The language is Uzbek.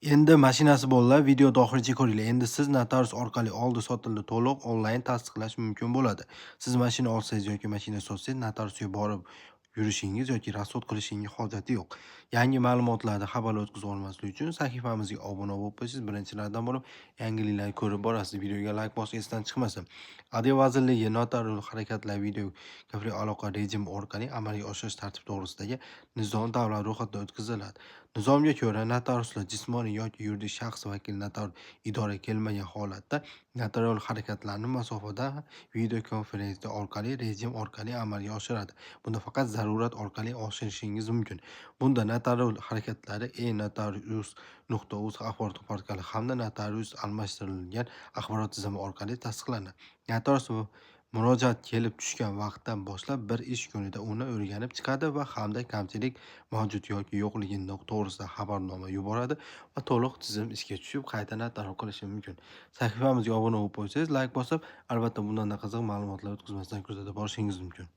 Endi mashinasi bolalar, videoni oxirigacha ko'ringlar. Endi siz notarius orqali oldi-sotildi to'liq onlayn tasdiqlash mumkin bo'ladi. Siz mashina olsangiz yoki mashina sotsangiz, notariusga borib yurishingiz yoki rasxod qilishingiz hojati yo'q. Yangi ma'lumotlarni xabarlar o'tkazib olmaslik uchun sahifamizga obuna bo'lib qo'ysangiz, birinchilardan bo'lib yangiliklarni ko'rib borasiz. Videoga layk bosish esdan chiqmasin. Adliya vazirligi notarial harakatlar video konferens aloqa rejimi orqali amalga oshirish tartibi to'g'risidagi nizom davlat ro'yxatidan o'tkaziladi. Nizomga ko'ra, notariuslar jismoniy yoki yuridik shaxs vakili notarius idoraga kelmagan holatda notarial harakatlarni masofada video konferensiya orqali rejim orqali amalga oshiradi. Bunda faqat zarurat orqali oshirishingiz mumkin. Bunda notarial harakatlari e-notarius.uz axborot portali hamda notarius almashtirilgan axborot tizimi orqali tasdiqlanadi. Notarius murojaat kelib tushgan vaqtdan boshlab bir ish kunida uni o'rganib chiqadi va hamda kamchilik mavjud yoki yo'qligi to'g'risida xabarnoma yuboradi va to'liq tizim ishga tushib, qayta notarial qilishi mumkin. Sahifamizga obuna bo'lib qo'ysangiz, layk bosib, albatta bundan qiziq ma'lumotlar o'tkazmasdan kuzatib borishingiz mumkin.